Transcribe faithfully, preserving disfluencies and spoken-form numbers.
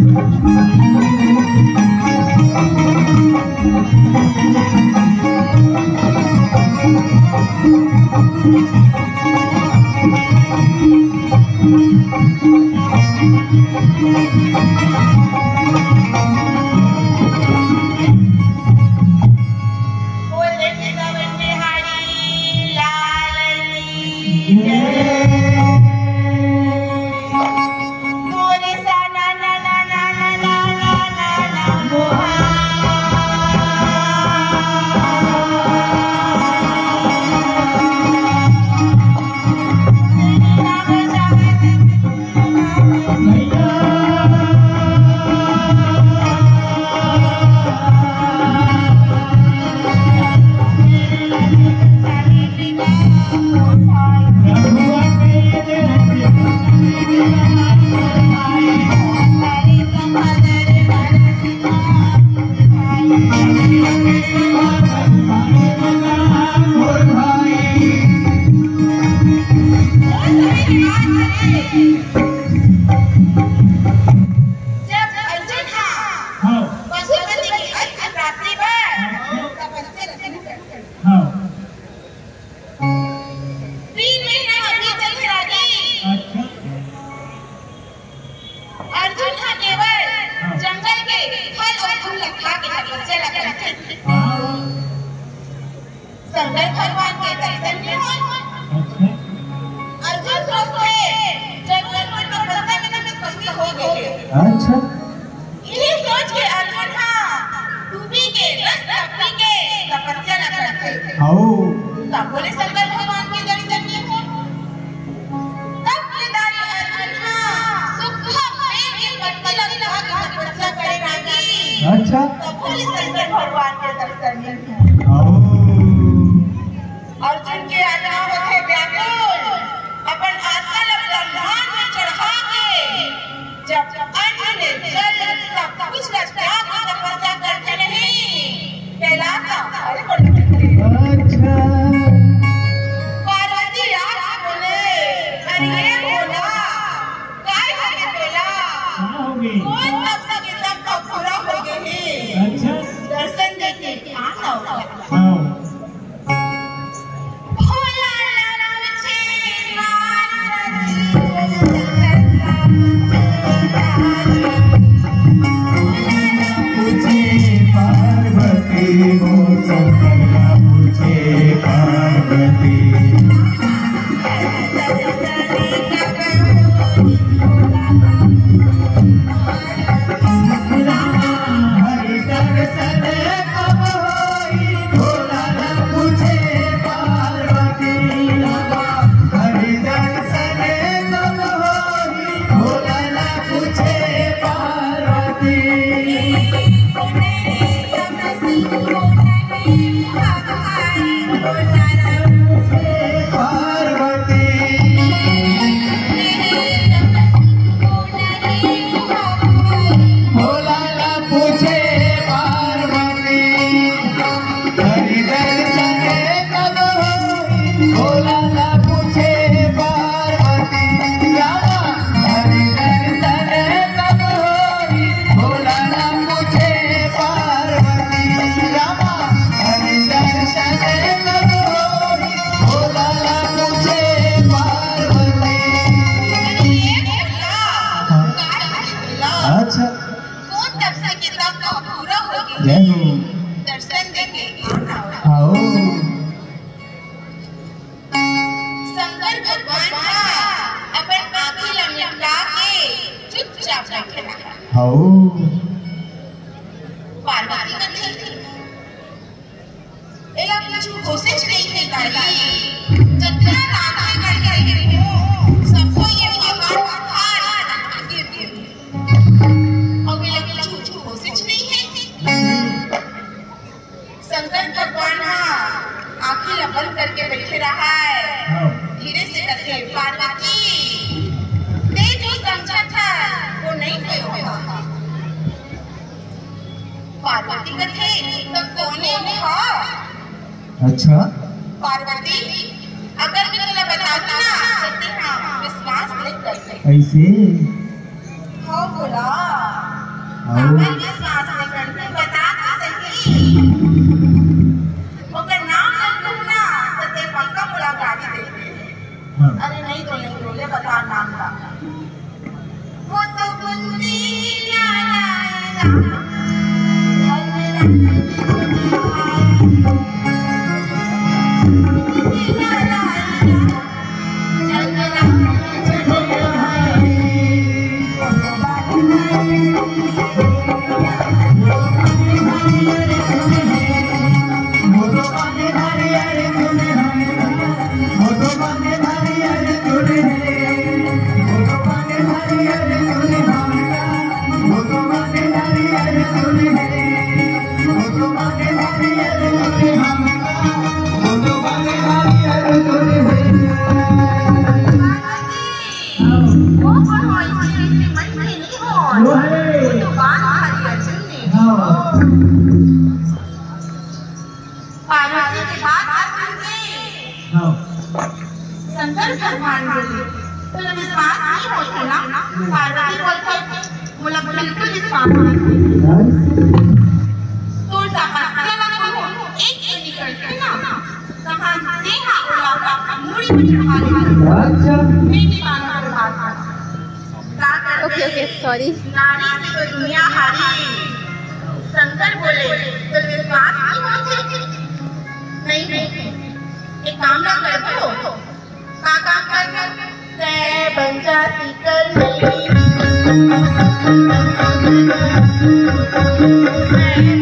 बोल वृंदावन बिहारी लाल की जय। बोल सा ना ना ना ना ना ना ना ना ना मोहा। जब अर्जुन ह हाँ। पशुपति के अर्घ प्राप्ति बर तपस्या रचना करथे। हाँ। तीन महीना ह बीत जाथे रागी। अच्छा। अर्जुन ह केवल हाँ। जंगल के फल अउ फूल ला खा के तपस्या ला करथे। हाँ। शंकर भगवान के दर्शन नइ होय। अच्छा। अर्जुन सोचथे, जरूर मोर तपस्या में कुछ कमी हो गे हे। अच्छा। इही सोच के अर्जुन ह दूबी के रस पी के तपस्या ला करथे। हौ। तब बोले शंकर भगवान के दर्शन नइ होय। तब केदारी अर्जुन ह सुखा पेड़ के पत्ती ला खा के तपस्या करे लागे। अच्छा। तब बोले शंकर भगवान के दर्शन नइ होय। हौ। अर्जुन के आत्मा होथे व्याकुल, अपन आत्मा ला ब्रह्मांड में चढ़ा के जब अन्न, जल, सब कुछ ला त्याग के तपस्या करथे नहीं, कैलाश अरे बोलथे। अच्छा। पार्वती आके बोले, "अरे ये भोला, काय होगे तोला? का होगे? कोन तपस्या के तप का पूरा होगे हे?" अच्छा। दर्शन देके आना होगा। हाँ। अच्छा। कोन तपस्या के तप ह पूरा होगे? जय हो। दर्शन देके आना होगा। आओ। शंकर भगवान ह अपन आँखी ला मिटका के चुपचाप बैठे रहा। हौ। पार्वती कथे, "एला कुछु होशेच नइ हे दाई, जतना राखे करके रखे हो, सबो ये पहाड़ उखाड़ के गिर गे। अउ एला कुछु होशेच नइ हे।" शंकर भगवान ह आँखी ला बंद करके बैठे रहय। हाँ। धीरे से कथे, "पार्वती, तें जो समझत हस, वो नइ होय होगा।" पार्वती कथे, "त कोने होगा?" अच्छा। पार्वती, अगर मैं तोला बताहूँ ना, त तें ह विश्वास नइ करबे। अइसे? हाँ, बोला। काबर विश्वास नइ करते, बता तो सही। ओकर नाम ल लूँ ना, त तें पक्का मोला गारी देबे। हाँ। अरे नहीं तो नहीं, बोले बता नाम ला। वो तो बुंदी ला ला ला। पार्वती के बात ला सुन के हाँ। शंकर भगवान बोले, "तोला विश्वास नहीं होत हे ना?" पार्वती बोलथे, "मोला बिल्कुल विश्वास नहीं होत।" तोर तपस्या ला कोनो एक तो निकलथे ना, तहां तेहा ओला मुड़ी में चढ़ा लेथे। अच्छा। मैं भी मानव के बात करथंव। का करबे? ओके, ओके, सॉरी। नारी से तो दुनिया हारी। शंकर बोले, "तो विश्वास नहीं होत हे?" "नहीं, नहीं।" "एक काम ना करबो।" "का काम करबो?" "तैं बन जा शिकर नहीं।"